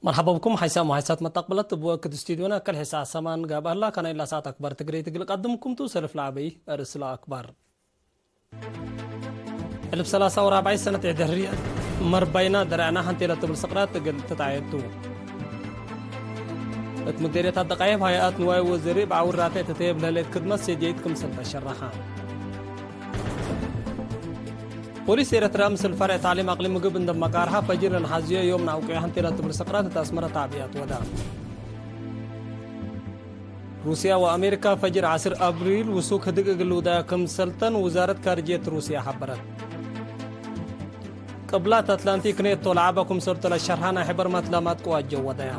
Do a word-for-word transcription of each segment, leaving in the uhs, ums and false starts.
መርሐባ ብኩም ሓይሳም ወሓይሳት መተቅብለት እብ ወክድ ስቱድዮና ከል ሒሳ ሰማን ጋብእ ህላ። ከናይ ላሰዓት አክባር ትግሬ ትግል ቀድምኩም ቱ ሰልፍ ለዐበይ እርስ ለአክባር። እልብ ሰላሳ ወራብዓይ ሰነት ዒድ ሕርየት መርባይና ደረዕና ሐንቴ ለትብል ስቅራት እግል ትትዓየድ ቱ። እት ምዴርየት አደቃየብ ሀይአት ንዋይ ወዘሪ እብ አውራተ እት ተየብ ለህሌት ክድመት ሴድየይት ክምሰል ተሸረሐ። ፖሊስ ኤረትርያ ምስል ፈርዕ ታዕሊም አቅሊም ምግብ እንደ መቃርሐ ፈጅር ለንሐዝዮ ዮም ነአውቅዮ ሐንቴ ለትብል ስቅራት እት አስመረ ተዕቢያት ወዳ። ሩስያ ወአሜሪካ ፈጅር ዐስር አብሪል ውሱክ ህድግ እግል ልውዳያ ክምሰልተን ውዛረት ካርጅየት ሩስያ ሐበረት። ቅብላት አትላንቲክ ኔቶ ለዐበ ክምሰልቱ ለሸርሐ ናይ ሕበር መትላማት ቅዋት ጀው ወደያ።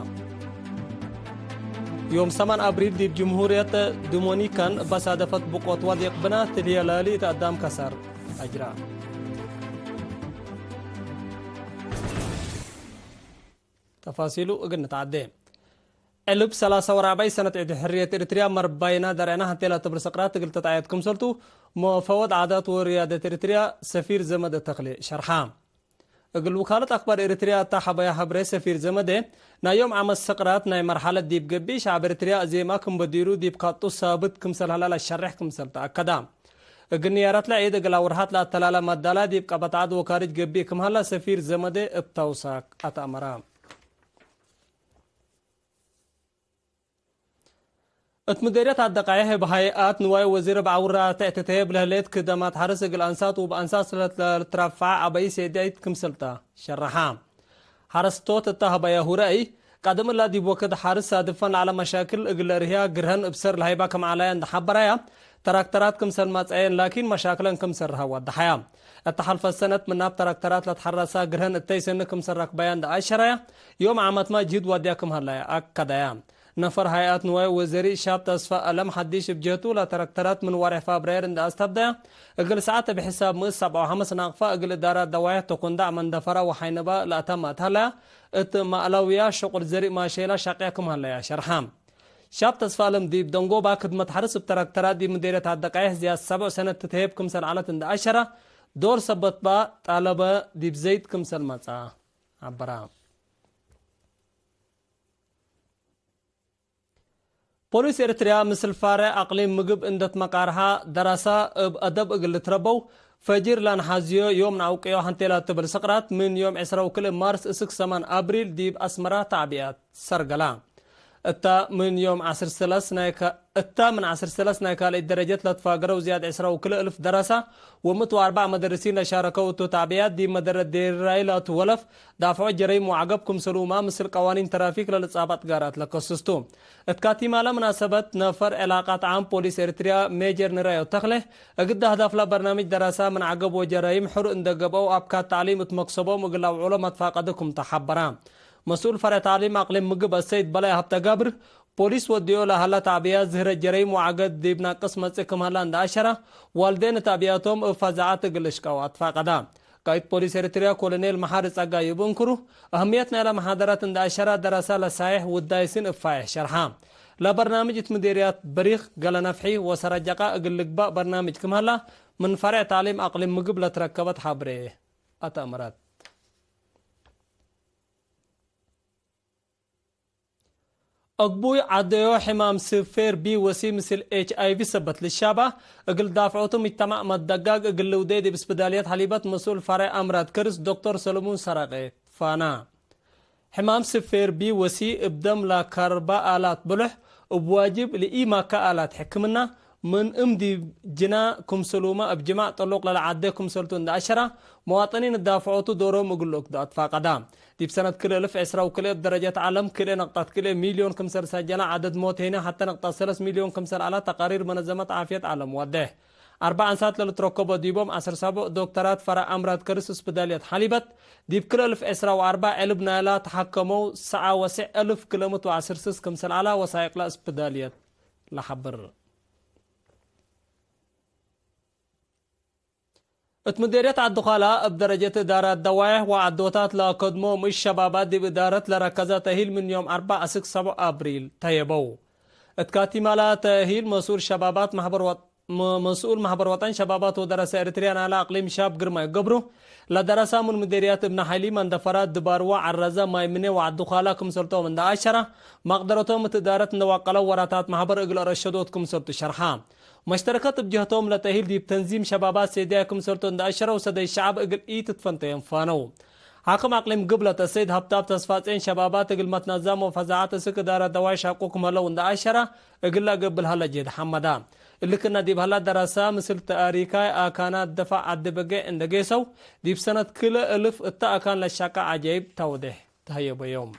ዮም ሰማን አብሪል ዲብ ጅምሁርየት ዶሞኒካን እበ ሳደፈት ብቆት ወዲቅ ብናት ትልየ ላሊ እት አዳም ከሰር አጅራ። ተፋሲሉ እግል ንትዓዴ። ዕልብ ሰላሳ ወራብዓይ ሰነት ዒድ ሕርየት ኤሪትርያ መርባይና ደርዕና ሐቴ ለትብል ስቅራት እግል ትትዓየድ ክምሰልቱ፣ መፈወድ ዓዳት ወርያደት ኤሪትርያ ሰፊር ዘመደ ተክሌ ሸርሐ። እግል ውካለት አክባር ኤሪትርያ እተ ሐበያ ሐብሬ ሰፊር ዘመደ፣ ናይ ዮም ዓመት ስቅራት ናይ መርሐለት ዲብ ገብእ፣ ሸዕብ ኤሪትርያ አዜማ ክም በዲሩ ዲብ ካጡ ሳብት ክምሰል ሀላ ለሸሬሕ ክምሰል ተአከዳ። እግል ንያራትለ ዒድ እግል አውርሐት ለአተላለ መዳላ ዲብ ቀበት ዐድ ወካርጅ ገብእ ክም ሀላ ሰፊር ዘመደ እብ ተውሳክ አትአመረ። እት ምዴርየት አደቃየሕ እብ ሀይአት ንዋይ ወዚር እብ ዐውራተ እት ተየብ ለህሌት ክደማት ሐርስ እግል አንሳት ወእብ አንሳት ለልትረፈዐ ዐበይ ሴድያይት ክምሰልተ ሸረሐ። ሐረስቶት እተ ሀበያሁ ረአይ፣ ቀደም እላ ዲብ ወክድ ሐርስ ሳድፈን ለዐለ መሻክል እግል ለርህያ ግርሀን እብ ሰር ለሀይባ ክም ዐላያ እንደ ሐበራያ፣ ተራክተራት ክምሰል መጽአየን ላኪን መሻክለን ክምሰል ረሀ ወደሐያ። እተ ሐልፈት ሰነት ምናብ ተራክተራት ለትሐረሳ ግርሀን እተይ ሰኒ ክምሰል ረክባያ እንደ አሸራያ፣ ዮም ዓመትመ ጅህድ ዋድያ ክም ሀላያ አከዳያ። ነፈር ሀይአት ንዋይ ወዘሪ ሻብ ተስፋ አለም ሐዲሽ እብ ጀህቱ ለተራክተራት ምን ዋርሕ ፋብራየር እንደ አስተብደያ፣ እግል ሰዓት እብ ሕሳብ ምእት ሰብዓ ወሐምስ ናቅፋ እግል እዳራት ደዋይሕ ተኮንዳዕ መንደፈራ ወሐይነባ ለአተማ እት ሀላያ፣ እት ማእላውያ ሸቁል ዘሪእ ማሼላ ሻቅያ ክም ሀለያ ሸርሐ። ሻብ ተስፋለም ዲብ ደንጎባ ክድመት ሐርስ እብ ተራክተራት ዲብ ምዴርየት አደቃየሕ ዝያድ ሰብዕ ሰነት ትትሄብ ክምሰል ዐለት እንደ አሸረ፣ ዶር ሰበት በ ጣለበ ዲብ ዘይድ ክምሰል መጽአ ዐበረ። ፖሊስ ኤሪትርያ ምስል ፋርዕ አቅሊም ምግብ እንደ ትመቃርሐ ደራሳ እብ አደብ እግል ልትረበው ፈጅር ለንሐዝዮ ዮም ነአውቅዮ ሐንቴ ለትብል ስቅራት ምን ዮም ዕስራ ወክልኤ ማርስ እስክ ሰማን አብሪል ዲብ አስመራ ተዕቢያት ሰርገላ። እታ ምን ዮም ዐስር ሰለስ ናይ ከ-፣ እታ ምን ዐስር ሰለስ ናይ ካልኣይ ደረጀት ለትፋገረው ዝያድ ዕስራ ወክልኤ እልፍ ደራሳ ወምእት ወአርበዕ መደርሲን ለሻረከው እቱ ተዕቢያት ዲብ መደረት ዴራይ ላቱ ወለፍ ዳፍዖ ጀረይም ወዐገብ ክምሰሉመ ምስል ቀዋኒን ተራፊክ ለልጻባጥ ጋራት ለከስስቱ። እት ካቲማለ ምናሰበት ነፈር ዕላቃት ዓም ፖሊስ ኤሪትርያ ሜጀር ንራዮ ተክለ እግድ አህዳፍላ በርናምጅ ደራሳ ምን ዐገብ ወጀረይም ሕሩእ እንደ ገብአው አብካት ተዕሊም እት መክሰቦም እግል አውዕሎም አትፋቀደ ክምቱ ሐበራ። መስኡል ፈርዕ ተዕሊም አቅሊም ምግብ አሰይድ በላይ ሀብተጋብር፣ ፖሊስ ወድዮ ለሀላ ተዕቢያት ዝህረ ጀረይም ወዐገት ዲብ ናቅስ መጽእ ክም ሀላ እንደ አሸራ፣ ዋልዴን ተዕቢያቶም እብ ፈዛዐት እግል እሽቀው አትፋቀዳ። ቃይድ ፖሊስ ኤሪትርያ ኮሎኔል መሓሪ ጸጋይ እብ እንክሩ፣ አህምየት ናይለ መሓደራት እንደ አሸራ ደረሳ ለሳይሕ ውዳይሲን እብ ፋይሕ ሸርሓ። ለበርናምጅ እት ምዴርያት በሪክ፣ ገለነፍሒ ወሰረጀቃ እግል ልግባእ በርናምጅ ክም ሀላ፣ ምን ፈርዕ ተዕሊም አቅሊም ምግብ ለትረከበት ሐብሬ አተአምረት። አግቡይ ዐደዮ ሕማም ስፌር ቢ ወሲ ምስል ኤች አይ ቪ ሰበት ልሻባ፣ እግል ዳፍዖቱ ምጅተማዕ መደጋግ እግል ልውዴ ዲብ እስፕዳልየት ሐሊበት መስኡል ፈርዕ አምራድ ከርስ ዶክተር ሰለሙን ሰራቄ ፋና። ሕማም ስፌር ቢ ወሲ እብ ደም ለከርበ አላት ብሉሕ፣ እብ ዋጅብ ለኢማከ አላት ሕክምና፣ ምን እም ዲብ ጅና ክምሰሉመ እብ ጅማዕ ጥሉቅ ለለዓዴ ክምሰልቱ እንደ አሸራ፣ መዋጥኒን ዳፍዖቱ ዶሮም እግል ልእክዱ አትፋቀዳ። ዲብ ሰነት ክልኤ እልፍ ዕስራ ወክልኤ እብ ደረጀት ዐለም ክልኤ ነቅጠት ክልኤ ሚልዮን ክምሰል ሰጀለ፣ ዐደድ ሞት ሄነ ሐተ ነቅጠት ሰለስ ሚልዮን ክምሰል ዐለ ተቃሪር መነዘመት ዓፍየት ዐለም ወዴሕ። አርበዕ አንሳት ለልትረከቦ ዲቦም ዐስር ሰቡዕ ዶክተራት ፈረዕ አምራድ ከርስ እስፕዳልየት ሐሊበት፣ ዲብ ክልኤ እልፍ ዕስራ ወአርበዕ ዕልብ ናይላ ተሐከመው ሰዓ ወስዕ እልፍ ክልኤ ምእት ወዐስር ስስ ክምሰል ዐላ ወሳይቅላ እስፕዳልየት ለሐብር። እት ምዴርየት ዐዲ ዃላ እብ ደረጀት እዳራት ደዋይሕ ወዐዶታት ለአከድሞ ምእት ሸባባት ዲብ እዳረት ለረከዘ ተእሂል ምን ዮም አርበዕ እስክ ሰቡዕ አብሪል ተየበው። እት ካቲማላ ተእሂል መስኡል ሸባባት ማሕበር ወ-፣ ም-፣ መስኡል ማሕበር ወጠን ሸባባት ወደረሰ ኤሪትርያ ናለ አቅሊም ሻብ ግርማይ ገብሩ፣ ለደረሳ ምን ምዴርያት እብነ ሐይሊ፣ መንደፈራ፣ ድባርዋ፣ ዐረዘ፣ ማይ ምኔ ወዐዱኻላ ክምሰልቶም እንደ አሸራ፣ መቅደረቶም እት እዳረት እንደ ዋቀለው ወራታት ማሕበር እግል አረሸዶት ክምሰልቱ ሸርሓ። መሽተረከት እብ ጀህቶም ለተእሂል ዲብ ተንዚም ሸባባት ሴድያይ ክምሰልቱ እንደ አሸረው ሰደይ ሸዐብ እግል ኢትትፈንተዮም ፋነው። ሓክም አቅሊም ግብለት አሰይድ ሀብታብ ተስፋጼን ሸባባት እግል መትነዛም ወፈዛዐት እስክ እዳረት ደዋይ ሻቁ ክም ሀለው እንደ አሸራ እግል ለገብእ ለሀለ ጅህድ ሐመዳ። እሊ ክእነ ዲብ ሀላ ደረሳ ምስል ተአሪካይ አካናት ደፋዕ ዐዲ በጌዕ እንደ ጌሰው ዲብ ሰነት ክልኤ እልፍ እተ አካን ለሻቀ ዐጃይብ ታውዴሕ ተሀየበዮም።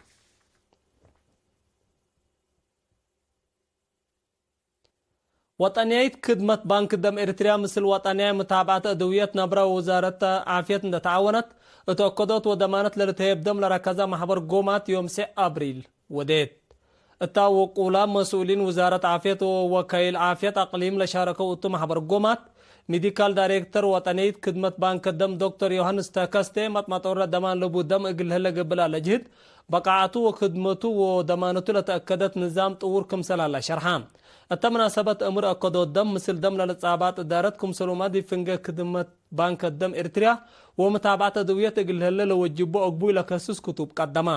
ወጠንያይት ክድመት ባንክ ደም ኤሪትርያ ምስል ወጠንያይ መታብዐት አድውየት ነብረ ወውዛረት ዓፍየት እንደ ተዓወነት እት አከዶት ወደማነት ለልትሀየብ ደም ለረከዘ ማሕበር ጎማት ዮም ሴዕ አብሪል ወዴት። እታ ወቁላ መስኡሊን ውዛረት ዓፍየት ወወከይል ዓፍየት አቅሊም ለሻረከው እቱ ማሕበር ጎማት፣ ሜዲካል ዳይሬክተር ወጠንያይት ክድመት ባንክ ደም ዶክተር ዮሐንስ ተከስቴ መጥመጦረ ደማን ለቡ ደም እግል ህለ ገብላ ለጅህድ በቃዐቱ ወክድመቱ ወደማነቱ ለተአከደት ንዛም ጥውር ክምሰል ሀላ ሸርሐ። እተ መናሰበት እምር አከዶት ደም ምስል ደም ለልጻባጥ እዳረት ክምሰሉመ ዲብ ፍንጌ ክድመት ባንክ ደም ኤሪትርያ ወመታብዐት አድውየት እግል ህለ ለወጅቦ አግቡይ ለከስስ ክቱብ ቀደመ።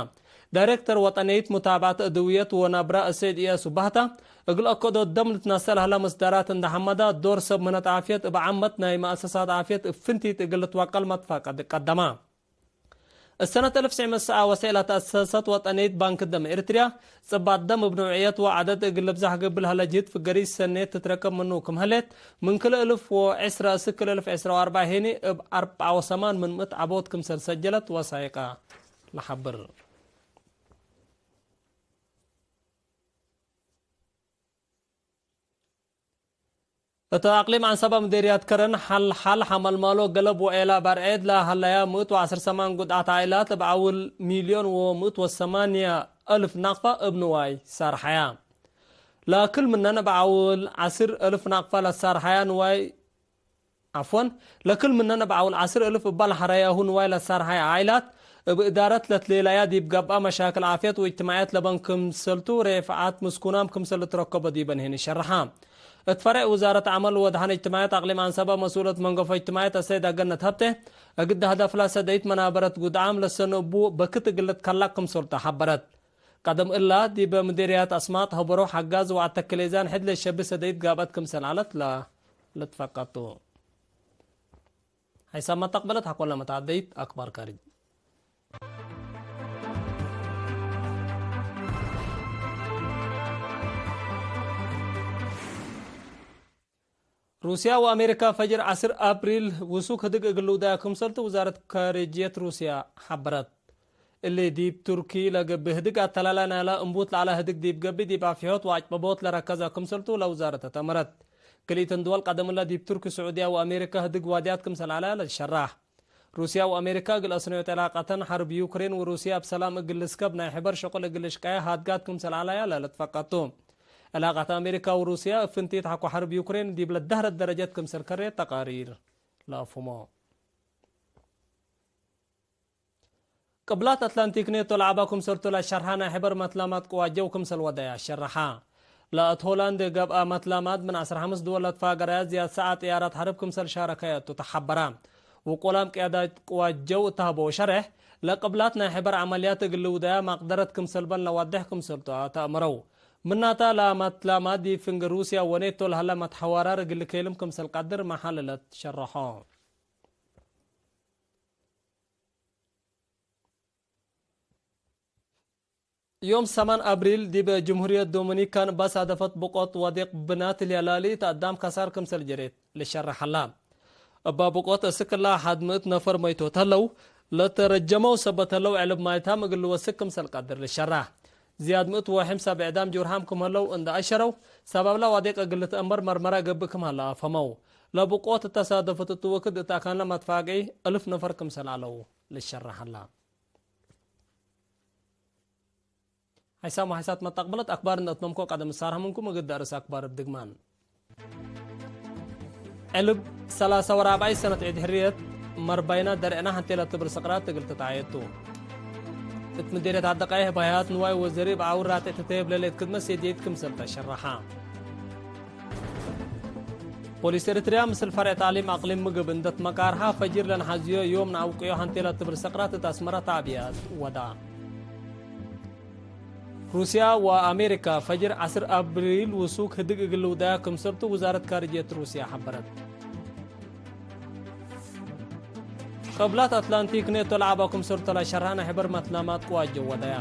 ዳይሬክተር ወጠንያይት መታብዐት አድውየት ወነብረ አሰይድ እያሱ ባህታ፣ እግል አከዶት ደም ልትነሰእ ለሀለ መስዳራት እንደ ሐመዳ፣ ዶር ሰብ ምህነት ዓፍየት እብ ዓመት ናይ መአሰሳት ዓፍየት እብ ፍንቲት እግል ልትወቀል መትፋቀድ ቀደመ። እሰነት አልፍ ትስዕ ምእት ሰብዓ ወሰዕ ለተአሰሰት ወጠንየት ባንክ ደም ኤሪትርያ፣ ጽባጥ ደም እብ ንውዕየት ወዐደድ እግል ልብዛሕ ገብእ ለሀለ ጅህድ ፍገሪት ሰኔት ትትረከብ ምኑ ክም ህሌት፣ ምን ክልኤ እልፍ ወዕስረ እስክ ክልኤ እልፍ ዕስረ ወአርበዕ ሄኒ እብ አርበዕ ወሰማን ምን ምእት ዐቦት ክምሰል ሰጀለት ወሳይቀ ለሐብር። እተ አቅሊም ዐንሰበ ምዴርያት ከረን ሐል ሐል ሐመልማሎ ገለብ ወኤላ በርዔድ ለሀለያ ምእት ወዐስር ሰማን ጉድዓት ዓኢላት እብ ዐውል ሚልዮን ወምእት ወሰማንያ አልፍ ናቅፋ እብ ንዋይ ሳርሐያ። ለክል ምነን እብ ዐውል ዐስር አልፍ ናቅፋ ለሳርሐያ ንዋይ፣ ዐፍወን፣ ለክል ምነን እብ ዐውል ዐስር አልፍ እባ ለሐረያሁ ንዋይ ለሳርሐያ ዓኢላት፣ እብ እዳረት ለትሌላያ ዲብ ገብአ መሻክል ዓፍየት ወእጅትማዕየት ለበን ክምሰልቱ፣ ሬፍዓት ምስኩናም ክምሰል ልትረከቦ ዲበን ህኒ ሸርሐ። እት ፈሬዕ ውዛረት ዐመል ወወድሐን እጅትማዕየት አቅሊም ዐንሰበ መስኡለት መንገፎ እጅትማዕየት አሰይድ አገነት ሀብቴ፣ እግድ ሀደፍላ ሰደይት መናበረት ጉድዓም ለሰንእቡ በክት እግል ልትከለቅ ክምሰልቱ ሐበረት። ቀደም እላ፣ ዲበ ምዴርያት አስማጥ ሀበሮ ሐጋዝ ወአተክሌዛን ሕድ ለሸብህ ሰደይት ጋብአት ክምሰል ዐለት ለ-፣ ልትፈቀቱ። ሐይሳም መተቅበለት ሐቆለ መትዐደይት አክባር ካርጅ። ሩስያ ወአሜሪካ ፈጅር ዐስር አፕሪል ውሱክ ህድግ እግል ልውዳያ ክምሰልቱ ውዛረት ካርጅየት ሩስያ ሐበረት። እሊ ዲብ ቱርኪ ለገብእ ህድግ አተላላይ ናይላ እምቡት ለዐለ ህድግ ዲብ ገብእ ዲብ አፍሕዮት ወአጭበቦት ለረከዘ ክምሰልቱ ለውዛረት አተመረት። ክልኢተን ድወል ቀደም እለ ዲብ ቱርኪ፣ ስዑድያ ወአሜሪካ ህድግ ዋድያት ክምሰል ዐለ ለሸራሕ። ሩስያ ወአሜሪካ እግል አስነዮት ዕላቀተን፣ ሐርብ ዩክሬን ወሩስያ እብ ሰላም እግል ልስከብ ናይ ሕበር ሸቁል እግል ልሽቀየ ሃድጋት ክምሰል ዐለያ ለልትፈቀቱ። ዕላቀት አሜሪካ ወሩስያ እብ ፍንቲት ሐቆ ሐርብ ዩክሬን ዲብ ለደህረት ደረጀት ክምሰል ከሬት ተቃሪር ለአፉሞ። ቅብላት አትላንቲክ ኔቶ ለዐባ ክምሰልቱ ለሸርሐ ናይ ሕበር መትላማት ቅዋት ጀው ክምሰል ወደያ ሸርሐ። ለእት ሆላንድ ገብአ መትላማት ምን ዐስር ሐምስ ድወል ለትፋገረያ ዝያድ ሰዓ ጥያራት ሐርብ ክምሰል ሻረከየ እቱ ተሐበረ። ወቆላም ቅያዳት ቅዋት ጀው እተ ሀበው ሸሬሕ፣ ለቅብላት ናይ ሕበር ዐመልያት እግል ልውደያ መቅደረት ክምሰል በን ለዋዴሕ ክምሰልቱ ተአምረው። ምናተ ለመትላማት ዲብ ፍንግ ሩስያ ወኔቶ ለሀለ መትሐዋራር እግል ልኬልም ክምሰል ቀድር መሓለለት ሸረሖ። ዮም ሰማን አብሪል ዲብ ጅምሁርየት ዶሚኒካን ባሳደፈት ብቆት ወዴቅ ብናት ልያላሊ ተአዳም ከሳር ክምሰል ጀሬት ልሸረሕ ሀላ። እባ ብቆት እስክ እላ ሐድ ምእት ነፈር መይቶት ሀለው፣ ለተረጀመው ሰበት ሀለው ዕልብ ማይታም እግል ልወስክ ክምሰል ቀድር ልሸራሕ። ዝያድ ምእት ወሕምሳ ብዕዳም ጁርሃም ክም ሀለው እንደ አሸረው፣ ሰባብላ ወዴቅ እግል ልትአመር መርመራ ገብእ ክም ሀለ አፈመው። ለብቆት እተሳደፈት እቱ ወክድ እት አካንለ መትፋግዒ እልፍ ነፈር ክምሰል ዐለው ልሸረሕ ሀላ። ሐይሳም ወሐይሳት መተቅበለት አክባር እንደ አትመምኮ ቀደም እሳርሐ ምንኩም እግድ አርእስ አክባር እብ ድግማን። ዕልብ ሰላሳ ወራብዓይ ሰነት ዒድ ሕርየት መርባይና ደርዕና ሐንቴ ለትብል ስቅራት እግል ትትዓየቱ። እት ምዴርየት አደቃይሕ ባሕያት ንዋይ ወዘሪ እብ ዐውር ራቴዕ ትተየብ ለሌት ክድመት ሴድየት ክምሰል ተሸረሓ። ፖሊስ ኤሪትርያ ምስል ፈርዕ ተዕሊም አቅሊም ምግብ እንደ ትመቃርሃ፣ ፈጂር ለንሐዝዮ ዮም ነአውቅዮ ሐንቴ ለትብል ሰቅራት እት አስመረ ተዕብያት ወዳ። ሩስያ ወአሜሪካ ፈጅር ዐስር አብሪል ውሱክ ህድግ እግል ልውደያ ክምሰልቱ ውዛረት ካርጅየት ሩስያ ሐበረት። ቅብላት አትላንቲክ ኔቶ ለዐባ ክምሰልቱ ለሸርሐ ናይ ሕበር መትናማት ቅዋት ጀወደያ።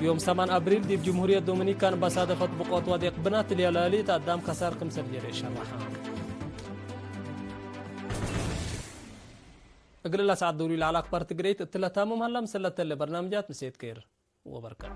ዮም ሰማን አብሪል ዲብ ጅምሁርየት ዶሚኒካን በሳደፈት ብቆት ወዴቅ ብናት ለያላሊ እት አዳም ከሳር ክምሰል ጀሬ ሸርሐ። እግል ለሰዓት ዱሪ ለዐለ አክባር ትግሬይት እትለ ታምም ሀላ፣ ምስል ለተሌ በርናምጃት ምሴት ኬር ወበርከት።